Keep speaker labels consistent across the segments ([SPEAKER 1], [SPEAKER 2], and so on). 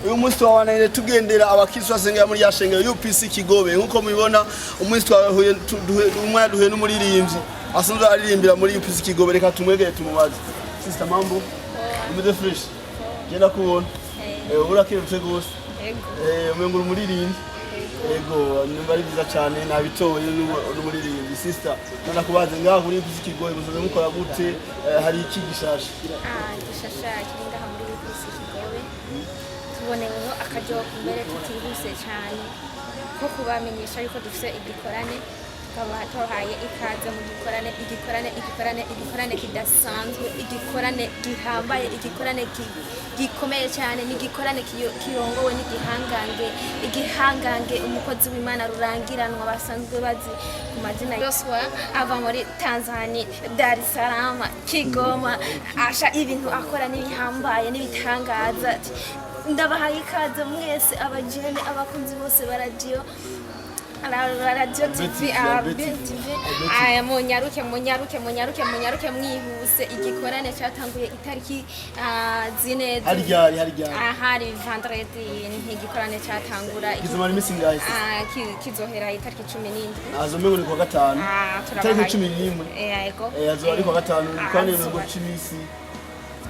[SPEAKER 1] Uyu munsi twabananiye tugendera abakristo basengera muri ya shengero UPC Kigobe. Nkuko mubibona, umunsi twahuye umwana duhuye n'umuririmbyi asanzwe aririmbira muri UPC Kigobe. Reka tumwegere tumubaze. Sister, mambo? Umeze fresh? Genda kubona. Urakirutse gose. Umengo uri umuririmbyi. Ego, nimba ari byiza cyane, nabitoye n'umuririmbyi. Sister, none kubaze, ngaho kuri UPC Kigobe musanzwe mukora gute? Hari iki gishasha?
[SPEAKER 2] Ah, gishasha kiri ngaha muri UPC Kigobe, tuboneyeho akaryo mbere tutihuse cyane ko kubamenyesha yuko dufite igikorane, tukaba tubahaye ikaze mu gikorane, igikorane, igikorane, igikorane kidasanzwe, igikorane gihambaye, igikorane gikomeye cyane. Ni igikorane kirongowe n'igihangange, igihangange, umukozi w'Imana rurangiranwa basanzwe bazi ku mazina Joshua, ava muri Tanzania, Dar es Salaam, Kigoma. Asha, ibintu akora n'ibihambaye n'ibitangaza. Ndabahaye ikaze mwese, abajene, abakunzi bose ba radiyo TV, TV. Aya, munyaruke, munyaruke, munyaruke, munyaruke mwihuse. Igikorane cyatanguye itariki 4.
[SPEAKER 1] Hari ryari? Hari ryari?
[SPEAKER 2] Ahari vendredi ntigikorane cyatangura.
[SPEAKER 1] Kizomara iminsi ingahe, sister?
[SPEAKER 2] Kizohera itariki 17.
[SPEAKER 1] Azo mengo ni kuwa gatanu.
[SPEAKER 2] Turabahaye.
[SPEAKER 1] Itariki 11.
[SPEAKER 2] Yego.
[SPEAKER 1] Azoba ari kuwa gatanu. Kandi ngo cimisi.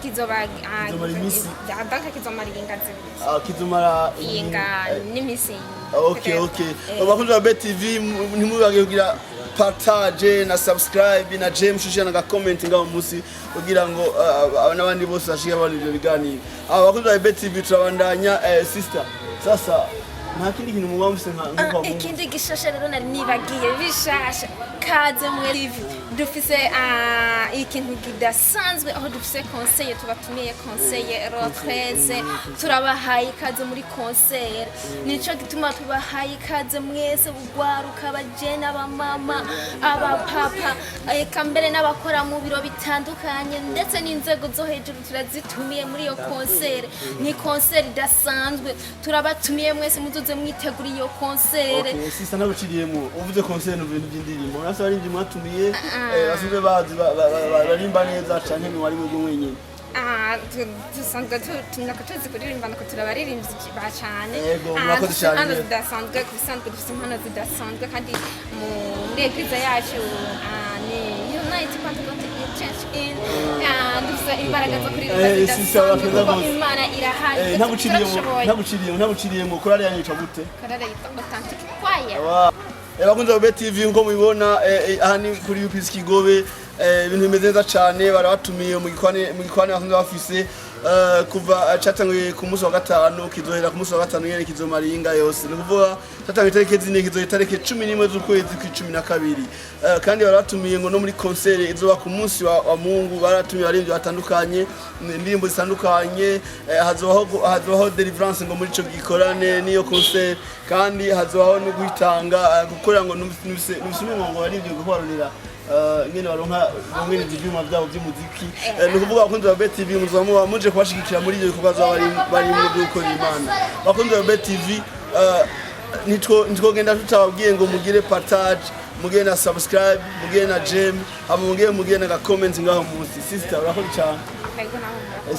[SPEAKER 2] Kizoba
[SPEAKER 1] Kizomara iminsi.
[SPEAKER 2] Donc kizomara iyinga 2.
[SPEAKER 1] Kizomara
[SPEAKER 2] Iyinga n'imisi.
[SPEAKER 1] Okay. Abakunzi ba BTV, ntimubage kugira partage na subscribe na j'aime, share na comment ngaho munsi kugira ngo n'abandi bose bashike babona ivyo biganiro. Abakunzi ba BTV, turabandanya. Sister, sasa nta kindi kintu muba mufise nka nko kwa Mungu?
[SPEAKER 2] Ikindi gishasha rero nari nibagiye, bishasha, kaze mwe TV, dufise ikintu kidasanzwe aho dufise concert. Tubatumiye concert le 13. Turabahaye ikaze muri concert. Nico gituma tubahaye ikaze mwese, bugwaruka, abajene, abamama, abapapa, eka mbere n'abakora mu biro bitandukanye, ndetse n'inzego zo hejuru turazitumiye muri iyo concert. Ni concert idasanzwe. Turabatumiye mwese, muzoze mwitegura iyo concert.
[SPEAKER 1] Okay, sister, naguciriyemo. Uvuze concert mu bintu by'indirimbo, urasa abaririmbyi mwatumiye basanzwe bazi barimba neza, canke mwari mwebwe mwenyene?
[SPEAKER 2] Dusanzwe tunaka tuzi kuririmba, nuko turabaririmbyi ba cyane.
[SPEAKER 1] Yego, murakoze
[SPEAKER 2] Dufise
[SPEAKER 1] cyane.
[SPEAKER 2] impano zidasanzwe. Ku bisanzwe dufise impano zidasanzwe, kandi muri église yacu ni United Pentecost Church in dufise imbaraga zo kuririmba
[SPEAKER 1] Sister,
[SPEAKER 2] zidasanzwe
[SPEAKER 1] urakoze
[SPEAKER 2] kuko
[SPEAKER 1] gose.
[SPEAKER 2] Imana irahari.
[SPEAKER 1] Ntaguciriyemo.
[SPEAKER 2] Turashoboye.
[SPEAKER 1] Ntaguciriyemo, korali yanyu yitwa gute?
[SPEAKER 2] Korale yitwa Authentic Choir.
[SPEAKER 1] Bakunzi ba BTV, nko mubibona, aha ni kuri UPC Kigobe. Ibintu bimeze neza cyane. Barabatumiye mu gikorane basanzwe bafise kuva catanguye ku munsi wa gatanu, kizohera ku munsi wa gatanu nyene, kizomara iyinga yose. Ni ukuvuga catanguye itariki 4, kizohera itariki 11 z'ukwezi kw'icumi na kabiri. Kandi barabatumiye ngo no muri concert izoba ku munsi wa Mungu. Baratumiye abaririmbyi batandukanye, indirimbo zitandukanye. Hazobaho deliverance ngo muri ico gikorane n'iyo concert, kandi hazobaho no guhitanga gukorera ngo nubise ngo baririmbyi gukorera ngene baronka bongereza ivyuma vyabo vy'umuziki. Ni ukuvuga, abakunzi ba BTV, muzoba muba muje kubashigikira muri ivyo bikorwa zoba bari mu byo gukorera Imana. Abakunzi ba BTV, nitwogenda tutababwiye ngo mugire partage, mugire na subscribe, mugire na j'aime, hama mugire na comment ngaho munsi. Sister, urakoze cyane.
[SPEAKER 2] Yego, nawe murakoze.